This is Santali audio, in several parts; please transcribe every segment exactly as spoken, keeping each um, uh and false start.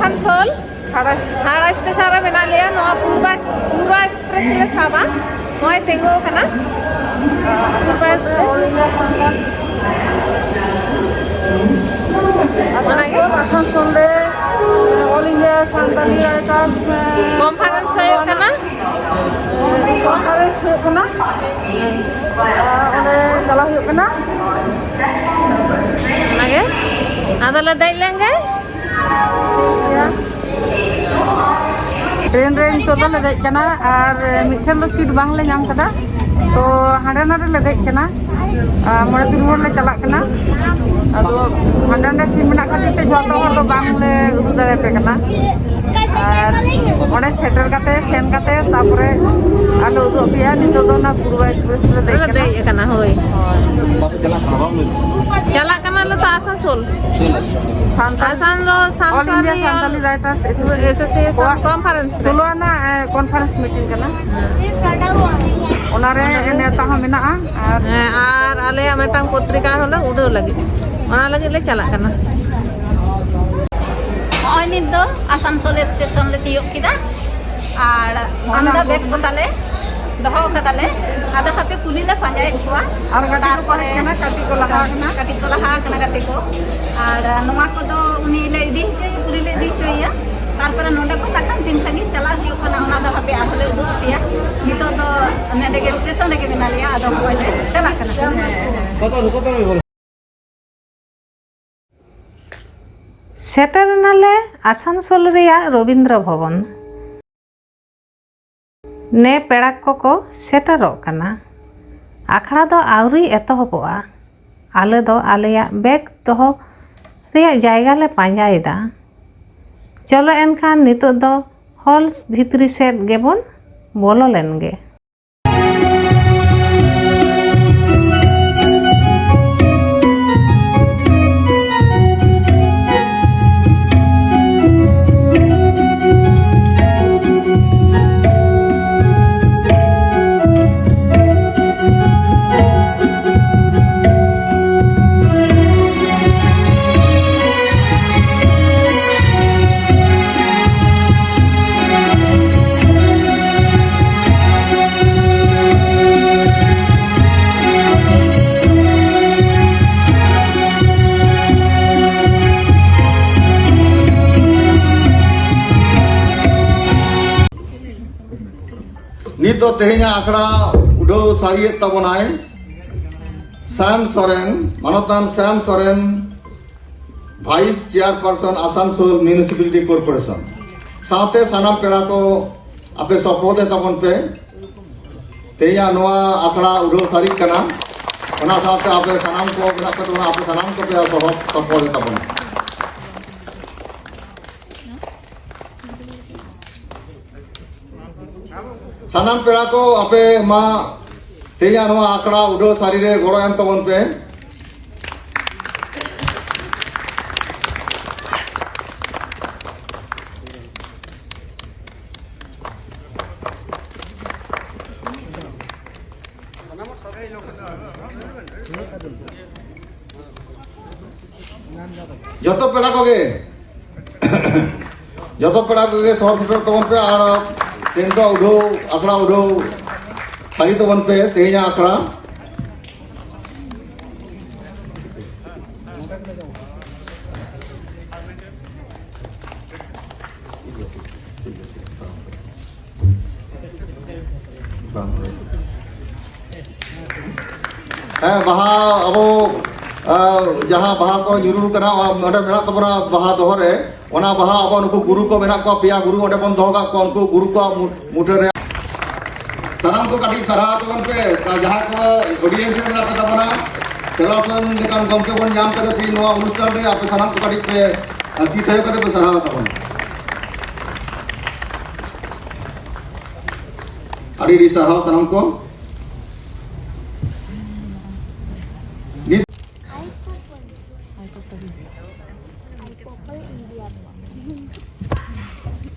ᱟᱥᱟᱱᱥᱳᱞ ᱦᱟᱣᱲᱟ ᱥᱴᱮᱥᱚᱱ ᱨᱮ ᱢᱮᱱᱟᱜ ᱞᱮᱭᱟ᱾ ᱱᱚᱣᱟ ᱯᱩᱨᱵᱟ, ᱯᱩᱨᱵᱟ ᱮᱠᱥᱯᱨᱮᱥ ᱞᱮ ᱥᱟᱵᱟ᱾ ᱱᱚᱜᱼᱚᱭ ᱛᱤᱸᱜᱩ ᱟᱠᱟᱱᱟ ᱯᱩᱨᱵᱟ ᱮᱠᱥᱯᱨᱮᱥ᱾ ᱚᱱᱟᱜᱮ᱾ ᱟᱥᱟᱱᱥᱳᱞ ᱨᱮ all India Santali writers conference ᱦᱩᱭᱩᱜ ᱠᱟᱱᱟ᱾ ᱠᱚᱱᱯᱷᱟᱨᱮᱱᱥ ᱦᱩᱭᱩᱜ ᱠᱟᱱᱟ᱾ ᱚᱸᱰᱮ ᱪᱟᱞᱟᱣ ᱦᱩᱭᱩᱜ ᱠᱟᱱᱟ᱾ ᱚᱱᱟᱜᱮ᱾ ᱟᱫᱚᱞᱮ ᱫᱮᱡ ᱞᱮᱱ ᱜᱮ᱾ ᱴᱷᱤᱠ ᱜᱮᱭᱟ᱾ ᱴᱨᱮᱱ ᱨᱮ ᱱᱤᱛᱚᱜ ᱫᱚᱞᱮ ᱫᱮᱡ ᱠᱟᱱᱟ ᱟᱨ ᱢᱤᱫᱴᱷᱮᱱ ᱫᱚ ᱥᱤᱴ ᱵᱟᱝᱞᱮ ᱧᱟᱢ ᱠᱟᱫᱟ, ᱛᱚ ᱦᱟᱸᱰᱮ ᱱᱟᱰᱮ ᱞᱮ ᱫᱮᱡ ᱠᱟᱱᱟ᱾ ᱟᱨ ᱢᱚᱬᱮ ᱛᱩᱨᱩᱭ ᱦᱚᱲ ᱞᱮ ᱪᱟᱞᱟᱜ ᱠᱟᱱᱟ᱾ ᱟᱫᱚ ᱦᱟᱸᱰᱮ ᱱᱟᱰᱮ ᱥᱤᱴ ᱢᱮᱱᱟᱜ ᱠᱷᱟᱹᱛᱤᱨ ᱛᱮ ᱡᱷᱚᱛᱚ ᱦᱚᱲ ᱫᱚ ᱵᱟᱝᱞᱮ ᱩᱫᱩᱜ ᱫᱟᱲᱮᱭᱟᱯᱮ ᱠᱟᱱᱟ᱾ ᱟᱨ ᱚᱸᱰᱮ ᱥᱮᱴᱮᱨ ᱠᱟᱛᱮ, ᱥᱮᱱ ᱠᱟᱛᱮ, ᱛᱟᱨᱯᱚᱨᱮ ᱟᱞᱮ ᱩᱫᱩᱜ ᱟᱯᱮᱭᱟ᱾ ᱱᱤᱛᱚᱜ ᱫᱚ ᱚᱱᱟ ᱯᱩᱨᱵᱟ ᱮᱠᱥᱯᱨᱮᱥ ᱞᱮ ᱫᱮᱡ ᱟᱞᱮ ᱠᱟᱱᱟ᱾ ᱫᱮᱡ ᱟᱠᱟᱱᱟ, ᱦᱳᱭ᱾ ᱦᱳᱭ᱾ ᱪᱟᱞᱟᱜ ᱠᱟᱱᱟᱞᱮ ᱛᱚ ᱟᱥᱟᱱᱥᱳᱞ᱾ ᱥᱟᱱᱛᱟᱞ, ᱟᱥᱟᱱ ᱫᱚ all India Santali writers association association ᱠᱚᱣᱟᱜ ᱠᱚᱱᱯᱷᱟᱨᱮᱱᱥ ᱨᱮ᱾ ᱥᱳᱞᱳ ᱟᱱᱟᱜ, ᱮ, ᱠᱚᱱᱯᱷᱟᱨᱮᱱᱥ ᱢᱤᱴᱤᱝ ᱠᱟᱱᱟ᱾ ᱚᱱᱟᱨᱮ ᱱᱮᱣᱛᱟ ᱦᱚᱸ ᱢᱮᱱᱟᱜᱼᱟ᱾ ᱟᱨ ᱦᱮᱸ, ᱟᱨ ᱟᱞᱮᱭᱟᱜ ᱢᱤᱫᱴᱟᱝ ᱯᱚᱛᱨᱤᱠᱟ ᱦᱚᱸᱞᱮ ᱩᱰᱟᱹᱣ ᱞᱟᱹᱜᱤᱫ, ᱚᱱᱟ ᱞᱟᱹᱜᱤᱫ ᱞᱮ ᱪᱟᱞᱟᱜ ᱠᱟᱱᱟ᱾ ᱱᱚᱜᱼᱚᱭ ᱱᱤᱛ ᱫᱚ ᱟᱥᱟᱱᱥᱳᱞ ᱥᱴᱮᱥᱚᱱ ᱞᱮ ᱛᱤᱭᱳᱜ ᱠᱮᱫᱟ᱾ ᱟᱨ ᱚᱱᱟ ᱟᱢᱫᱟ ᱠᱚ ᱵᱮᱜᱽ ᱠᱚ ᱛᱟᱞᱮ ᱫᱚᱦᱚ ᱠᱟᱫᱟᱞᱮ᱾ ᱟᱫᱚ ᱦᱟᱯᱮ ᱠᱩᱞᱤ ᱞᱮ ᱯᱟᱸᱡᱟᱭᱮᱫ ᱠᱚᱣᱟ᱾ ᱟᱨ ᱜᱟᱛᱮ ᱠᱚᱠᱚ ᱦᱮᱡ ᱛᱟᱨᱯᱚᱨᱮ ᱠᱟᱱᱟ, ᱠᱟᱹᱴᱤᱡ ᱠᱚ ᱞᱟᱦᱟ ᱠᱟᱱᱟ᱾ ᱠᱟᱹᱴᱤᱡ ᱠᱚ ᱞᱟᱦᱟ ᱠᱟᱱᱟ ᱜᱟᱛᱮ ᱠᱚ᱾ ᱟᱨ ᱱᱚᱣᱟ ᱠᱚᱫᱚ ᱩᱱᱤ ᱞᱮ ᱤᱫᱤ ᱦᱚᱪᱚᱭᱮᱭᱟ, ᱠᱩᱞᱤ ᱞᱮ ᱤᱫᱤ ᱦᱚᱪᱚᱭᱮᱭᱟ᱾ ᱛᱟᱨᱯᱚᱨᱮ ᱱᱚᱸᱰᱮ ᱠᱷᱚᱱ ᱱᱟᱠᱷᱟᱱ ᱛᱤᱱ ᱥᱟᱺᱜᱤᱧ ᱪᱟᱞᱟᱜ ᱦᱩᱭᱩᱜ ᱠᱟᱱᱟ, ᱚᱱᱟ ᱫᱚ ᱦᱟᱯᱮ ᱟᱨᱦᱚᱸ ᱞᱮ ᱩᱫᱩᱜ ᱟᱯᱮᱭᱟ᱾ ᱱᱤᱛᱚᱜ ᱫᱚ ᱱᱚᱸᱰᱮ ᱜᱮ ᱥᱴᱮᱥᱚᱱ ᱨᱮᱜᱮ ᱢᱮᱱᱟᱜ ᱞᱮᱭᱟ, ᱟᱫᱚ ᱱᱚᱜᱼᱚᱭ ᱞᱮ ᱪᱟᱞᱟᱜ ᱠᱟᱱᱟ᱾ ᱥᱮᱴᱮᱨ ᱮᱱᱟᱞᱮ ᱟᱥᱟᱱᱥᱳᱞ ᱨᱮᱭᱟᱜ ᱨᱚᱵᱤᱱᱫᱨᱚ ᱵᱷᱚᱵᱚᱱ᱾ ᱱᱮ ᱯᱮᱲᱟ ᱠᱚᱠᱚ ᱥᱮᱴᱮᱨᱚᱜ ᱠᱟᱱᱟ᱾ ᱟᱠᱷᱲᱟ ᱫᱚ ᱟᱹᱣᱨᱤ ᱮᱛᱚᱦᱚᱵᱚᱜᱼᱟ᱾ ᱟᱞᱮ ᱫᱚ ᱟᱞᱮᱭᱟᱜ ᱵᱮᱜᱽ ᱫᱚᱦᱚ ᱨᱮᱭᱟᱜ ᱡᱟᱭᱜᱟ ᱞᱮ ᱯᱟᱸᱡᱟᱭᱮᱫᱟ᱾ ᱪᱚᱞᱚ ᱮᱱᱠᱷᱟᱱ ᱱᱤᱛᱚᱜ ᱫᱚ ᱦᱚᱞ ᱵᱷᱤᱛᱨᱤ ᱥᱮᱫ ᱜᱮᱵᱚᱱ ᱵᱚᱞᱚ ᱞᱮᱱ ᱜᱮ᱾ ᱫᱚ ᱛᱮᱦᱮᱧᱟᱜ ᱟᱠᱷᱲᱟ ᱩᱰᱷᱟᱹᱣ ᱥᱟᱹᱨᱤᱭᱮᱫ ᱛᱟᱵᱚᱱᱟᱭ ᱥᱟᱢ ᱥᱚᱨᱮᱱ, ᱢᱟᱱᱚᱛᱟᱱ ᱥᱟᱢ Soren, vice ᱪᱮᱭᱟᱨᱯᱟᱨᱥᱚᱱ Asansol municipality corporation. ᱥᱟᱶᱛᱮ ᱥᱟᱱᱟᱢ ᱯᱮᱲᱟ ᱠᱚ ᱟᱯᱮ ᱥᱚᱯᱚᱦᱚᱫ ᱮ ᱛᱟᱵᱚᱱ ᱯᱮ᱾ ᱛᱮᱦᱮᱧᱟᱜ ᱱᱚᱣᱟ ᱟᱠᱷᱲᱟ ᱩᱰᱷᱟᱹᱣ ᱥᱟᱹᱨᱤᱜ ᱠᱟᱱᱟ, ᱚᱱᱟ ᱥᱟᱶᱛᱮ ᱟᱯᱮ ᱥᱟᱱᱟᱢ ᱠᱚ ᱢᱮᱱᱟᱜ ᱯᱮ ᱛᱟᱵᱚᱱᱟ, ᱟᱯᱮ ᱥᱟᱱᱟᱢ ᱠᱚᱯᱮ ᱥᱚᱦᱚᱫ ᱥᱚᱯᱚᱦᱚᱫ ᱮ ᱛᱟᱵᱚᱱᱟ᱾ ᱥᱟᱱᱟᱢ ᱯᱮᱲᱟ ᱠᱚ, ᱟᱯᱮ ᱢᱟ ᱛᱮᱦᱮᱧᱟᱜ ᱱᱚᱣᱟ ᱟᱠᱷᱲᱟ ᱩᱰᱷᱟᱹᱣ ᱥᱟᱹᱨᱤ ᱨᱮ ᱜᱚᱲᱚ ᱮᱢ ᱛᱟᱵᱚᱱ ᱯᱮ᱾ ᱡᱚᱛᱚ ᱯᱮᱲᱟ ᱠᱚᱜᱮ, ᱡᱚᱛᱚ ᱯᱮᱲᱟ ᱠᱚᱜᱮ ᱥᱚᱦᱚᱨ ᱥᱮᱴᱮᱨ ᱛᱟᱵᱚᱱ ᱯᱮ ᱟᱨ ᱛᱮᱦᱮᱧ ᱫᱚ ᱩᱰᱷᱟᱹᱣ, ᱟᱠᱷᱲᱟ ᱩᱰᱷᱟᱹᱣ ᱥᱟᱹᱨᱤ ᱛᱟᱵᱚᱱ ᱯᱮ ᱛᱮᱦᱮᱧᱟᱜ ᱟᱠᱷᱲᱟ᱾ ᱦᱮᱸ, ᱵᱟᱦᱟ ᱟᱵᱚ, ᱟ, ᱡᱟᱦᱟᱸ ᱵᱟᱦᱟ ᱠᱚ ᱧᱩᱨᱩ ᱠᱟᱱᱟ, ᱚᱸᱰᱮ ᱢᱮᱱᱟᱜ ᱛᱟᱵᱚᱱᱟ ᱵᱟᱦᱟ ᱫᱚᱦᱚ ᱨᱮ, ᱚᱱᱟ ᱵᱟᱦᱟ ᱟᱵᱚ ᱱᱩᱠᱩ ᱜᱩᱨᱩ ᱠᱚ ᱢᱮᱱᱟᱜ ᱠᱚᱣᱟ, ᱯᱮᱭᱟ ᱜᱩᱨᱩ ᱚᱸᱰᱮ ᱵᱚᱱ ᱫᱚᱦᱚ ᱠᱟᱜ ᱠᱚᱣᱟ, ᱩᱱᱠᱩ ᱜᱩᱨᱩ ᱠᱚᱣᱟᱜ ᱢᱩ-, ᱢᱩᱴᱷᱟᱹᱱ ᱨᱮ᱾ ᱥᱟᱱᱟᱢ ᱠᱚ ᱠᱟᱹᱴᱤᱡ ᱥᱟᱨᱦᱟᱣ ᱛᱟᱵᱚᱱ ᱯᱮ, ᱡᱟᱦᱟᱸᱭ ᱠᱚ ᱚᱰᱤᱭᱮᱱᱥ ᱨᱮ ᱢᱮᱱᱟᱜ ᱯᱮ ᱛᱟᱵᱚᱱᱟ, ᱥᱮᱨᱣᱟ ᱥᱚᱨᱮᱱ ᱞᱮᱠᱟᱱ ᱜᱚᱢᱠᱮ ᱵᱚᱱ ᱧᱟᱢ ᱠᱟᱫᱮ ᱛᱮᱦᱮᱧ ᱱᱚᱣᱟ ᱚᱱᱩᱥᱴᱷᱟᱱ ᱨᱮ, ᱟᱯᱮ ᱥᱟᱱᱟᱢ ᱠᱚ ᱠᱟᱹᱴᱤᱡ ᱯᱮ ᱛᱤ ᱛᱷᱟᱭᱚ ᱠᱟᱛᱮ ᱯᱮ ᱥᱟᱨᱦᱟᱣ ᱛᱟᱵᱚᱱᱟ᱾ ᱟᱹᱰᱤ ᱟᱹᱰᱤ ᱥᱟᱨᱦᱟᱣ ᱥᱟᱱᱟᱢ ᱠᱚ᱾ ᱱᱤᱛ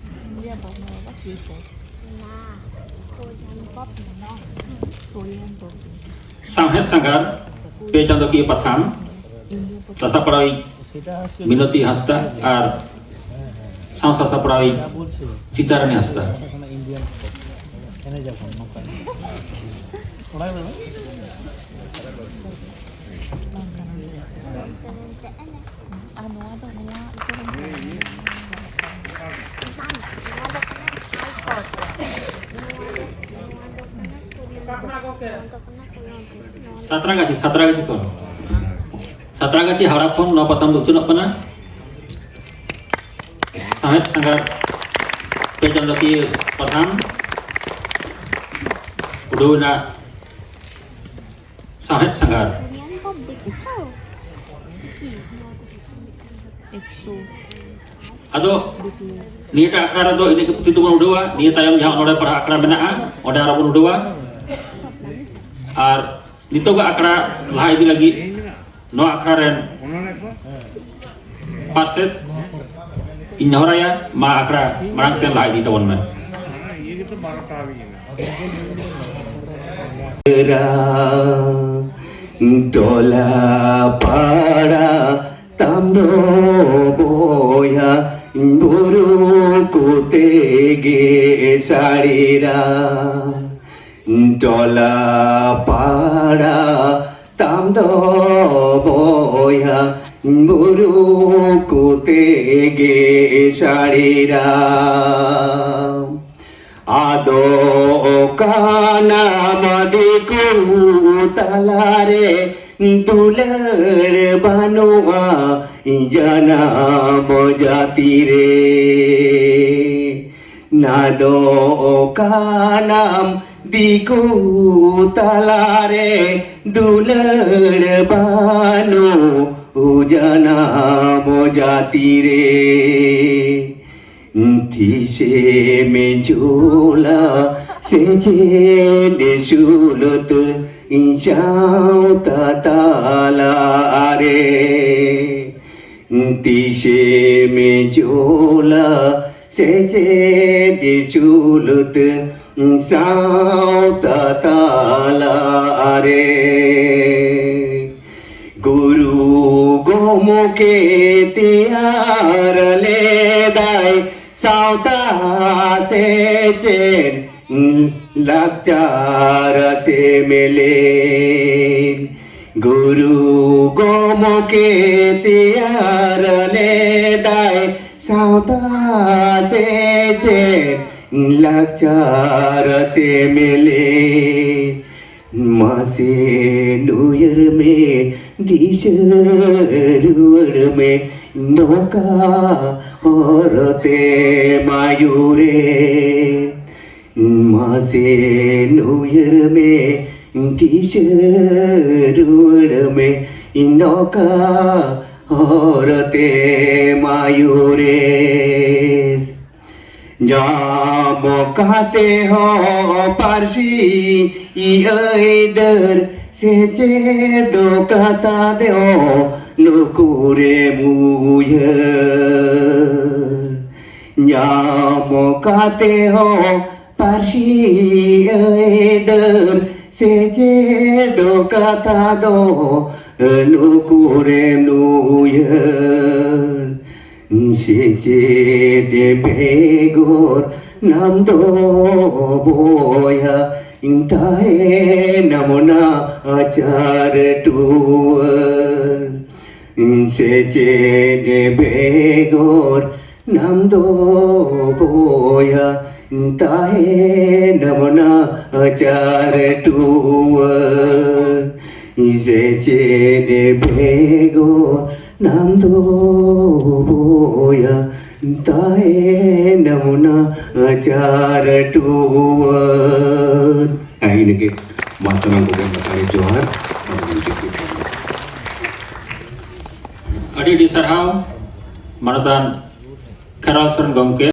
ᱥᱟᱶᱦᱮᱫ ᱥᱟᱸᱜᱷᱟᱨ ᱯᱮ ᱪᱟᱸᱫᱚᱠᱤᱭᱟᱹ ᱯᱟᱛᱷᱟᱢ, ᱥᱟᱥᱟᱯᱲᱟᱣᱤᱡ ᱢᱤᱱᱚᱛᱤ ᱦᱟᱸᱥᱫᱟ ᱟᱨ ᱥᱟᱶ ᱥᱟᱥᱟᱯᱲᱟᱣᱤᱡ ᱥᱤᱛᱟᱨᱟᱱᱤ ᱦᱟᱸᱥᱫᱟ᱾ ᱟᱨ ᱱᱚᱣᱟ ᱫᱚ ᱱᱚᱣᱟ ᱤᱭᱟᱹ ᱨᱮ ᱵᱟᱝ, ᱱᱚᱣᱟ ᱫᱚ ᱠᱟᱱᱟ ᱦᱟᱭ ᱠᱳᱨᱴ ᱨᱮ᱾ ᱱᱚᱣᱟ ᱫᱚ ᱥᱟᱛᱨᱟᱜᱟᱪᱷᱤ, ᱥᱟᱛᱨᱟᱜᱟᱪᱷᱤ ᱠᱷᱚᱱ, ᱥᱟᱛᱨᱟᱜᱟᱪᱷᱤ ᱦᱟᱣᱲᱟ ᱠᱷᱚᱱ ᱱᱚᱣᱟ ᱯᱟᱛᱷᱟᱢ ᱫᱚ ᱩᱪᱷᱟᱹᱱᱚᱜ ᱠᱟᱱᱟ᱾ ᱥᱟᱶᱦᱮᱫ ᱥᱟᱸᱜᱷᱟᱨ ᱯᱮ ᱪᱟᱸᱫᱚᱠᱤᱭᱟᱹ ᱯᱟᱛᱷᱟᱢ ᱩᱰᱩᱠ ᱮᱱᱟ᱾ ᱥᱟᱶᱦᱮᱫ ᱥᱟᱸᱜᱷᱟᱨ᱾ ᱟᱫᱚ ᱱᱤᱭᱟᱹᱴᱟᱜ ᱟᱠᱷᱲᱟ ᱨᱮᱫᱚ ᱤᱱᱟᱹᱜ ᱜᱮ ᱯᱩᱛᱷᱤ ᱫᱚᱵᱚᱱ ᱩᱰᱟᱹᱣᱟ᱾ ᱱᱤᱭᱟᱹ ᱛᱟᱭᱚᱢ ᱡᱟᱦᱟᱸ ᱚᱱᱚᱬᱦᱮ ᱯᱟᱲᱦᱟᱣ ᱟᱠᱷᱲᱟ ᱢᱮᱱᱟᱜᱼᱟ, ᱚᱸᱰᱮ ᱟᱨᱚ ᱵᱚᱱ ᱩᱰᱟᱹᱣᱟ᱾ ᱟᱨ ᱱᱤᱛᱚᱜᱟᱜ ᱟᱠᱷᱲᱟ ᱞᱟᱦᱟ ᱤᱫᱤ ᱞᱟᱹᱜᱤᱫ ᱱᱚᱣᱟ ᱟᱠᱷᱲᱟ ᱨᱮᱱ ᱯᱟᱨᱥᱮᱛ ᱤᱧ ᱱᱮᱦᱚᱨᱟᱭᱟ, ᱢᱟ ᱟᱠᱷᱲᱟ ᱢᱟᱲᱟᱝ ᱥᱮᱱ ᱞᱟᱦᱟ ᱤᱫᱤ ᱛᱟᱵᱚᱱ ᱢᱮ᱾ ᱴᱚᱞᱟ ᱯᱟᱲᱟ ᱛᱟᱢ ᱫᱚ ᱵᱚᱭᱦᱟ ᱵᱩᱨᱩ ᱠᱚᱛᱮ ᱜᱮ ᱥᱟᱹᱲᱤᱨᱟ᱾ ᱴᱚᱞᱟ ᱯᱟᱲᱟ ᱛᱟᱢ ᱫᱚ ᱵᱚᱭᱦᱟ ᱵᱩᱨᱩ ᱠᱚᱛᱮ ᱜᱮ ᱥᱟᱹᱲᱤᱨᱟ᱾ ᱟᱫᱚ ᱚᱠᱟᱱᱟᱢ ᱫᱤᱠᱩ ᱛᱟᱞᱟᱨᱮ ᱫᱩᱞᱟᱹᱲ ᱵᱟᱹᱱᱩᱜᱼᱟ ᱡᱟᱱᱟᱢ ᱡᱟᱹᱛᱤ ᱨᱮ᱾ ᱱᱟᱫᱚ ᱚᱠᱟᱱᱟᱢ ᱫᱤᱠᱩ ᱛᱟᱞᱟᱨᱮ ᱫᱩᱞᱟᱹᱲ ᱵᱟᱹᱱᱩᱜ ᱡᱟᱱᱟᱢ ᱡᱟᱹᱛᱤ ᱨᱮ᱾ ᱛᱤᱥᱮᱢ ᱡᱳᱞᱟ ᱥᱮᱪᱮᱫ ᱥᱩᱞᱩᱛ ᱥᱟᱶᱛᱟ ᱛᱟᱞᱟᱨᱮ᱾ ᱛᱤᱥᱮᱢ ᱡᱳᱞᱟ ᱥᱮᱪᱮᱫ ᱥᱩᱞᱩᱛ ᱥᱟᱶᱛᱟ ᱛᱟᱞᱟᱨᱮ᱾ ᱜᱩᱨᱩ ᱜᱚᱢᱠᱮ ᱛᱮᱭᱟᱨ ᱞᱮᱫᱟᱭ ᱥᱟᱶᱛᱟ ᱥᱮᱪᱮᱫ ᱞᱟᱠᱪᱟᱨ ᱥᱮᱢᱞᱮᱫ᱾ ᱜᱩᱨᱩ ᱜᱚᱢᱠᱮ ᱛᱮᱭᱟᱨ ᱞᱮᱫᱟᱭ ᱥᱟᱶᱛᱟ ᱥᱮᱪᱮᱫ ᱞᱟᱠᱪᱟᱨ ᱥᱮᱢᱞᱮᱫ᱾ ᱢᱟᱥᱮ ᱱᱩᱭᱟᱹᱨ ᱢᱮ, ᱫᱤᱥᱟᱹ ᱨᱩᱣᱟᱹᱲ ᱢᱮ, ᱱᱚᱝᱠᱟ ᱦᱚᱨ ᱛᱮ ᱢᱟᱭᱩᱨᱮ᱾ ᱢᱟᱥᱮ ᱱᱩᱭᱟᱹᱨ ᱢᱮ, ᱫᱤᱥᱟᱹ ᱨᱩᱣᱟᱹᱲ ᱢᱮ, ᱱᱚᱝᱠᱟ ᱦᱚᱨ ᱛᱮ ᱢᱟᱭᱩᱨᱮ᱾ ᱧᱟᱢ ᱠᱟᱛᱮ ᱦᱚᱸ ᱯᱟᱹᱨᱥᱤ ᱟᱹᱭᱫᱟᱹᱨ, ᱥᱮᱪᱮᱫ ᱠᱟᱛᱷᱟ ᱫᱚ ᱱᱩᱠᱩᱨᱮᱢ ᱩᱭᱦᱟᱹᱨ᱾ ᱧᱟᱢ ᱠᱟᱛᱮ ᱦᱚᱸ ᱯᱟᱹᱨᱥᱤ ᱟᱹᱭᱫᱟᱹᱨ, ᱥᱮᱪᱮᱫ ᱠᱟᱛᱷᱟ ᱫᱚ ᱱᱩᱠᱩᱨᱮᱢ ᱩᱭᱦᱟᱹᱨ᱾ ᱥᱮᱪᱮᱫ ᱵᱮᱜᱚᱨ ᱱᱟᱢ ᱫᱚ ᱵᱚᱭᱦᱟ ᱛᱟᱦᱮᱱᱟᱢ ᱱᱟᱪᱟᱨ ᱴᱩᱣᱟᱹᱨ᱾ ᱥᱮᱪᱮᱫ ᱵᱮᱜᱚᱨ ᱱᱟᱢ ᱫᱚ ᱵᱚᱭᱦᱟ ᱛᱟᱦᱮᱱᱟᱢ ᱱᱟᱪᱟᱨ ᱴᱩᱣᱟᱹᱨ᱾ ᱥᱮᱪᱮᱫ ᱵᱮᱜᱚᱨ ᱱᱟᱢ ᱫᱚ ᱵᱚᱭᱦᱟ ᱛᱟᱦᱮᱱᱟᱢ ᱱᱟᱪᱟᱨ ᱴᱩᱣᱟᱹᱨ᱾ ᱦᱮᱸ, ᱤᱱᱟᱹᱜᱮ᱾ ᱢᱟ ᱥᱟᱱᱟᱢ ᱠᱚᱜᱮ ᱢᱟ ᱥᱟᱹᱨᱤ ᱡᱚᱦᱟᱨ᱾ ᱟᱹᱰᱤ ᱟᱹᱰᱤ ᱥᱟᱨᱦᱟᱣ ᱢᱟᱱᱚᱛᱟᱱ ᱠᱷᱮᱨᱣᱟᱞ ᱥᱚᱨᱮᱱ ᱜᱚᱢᱠᱮ᱾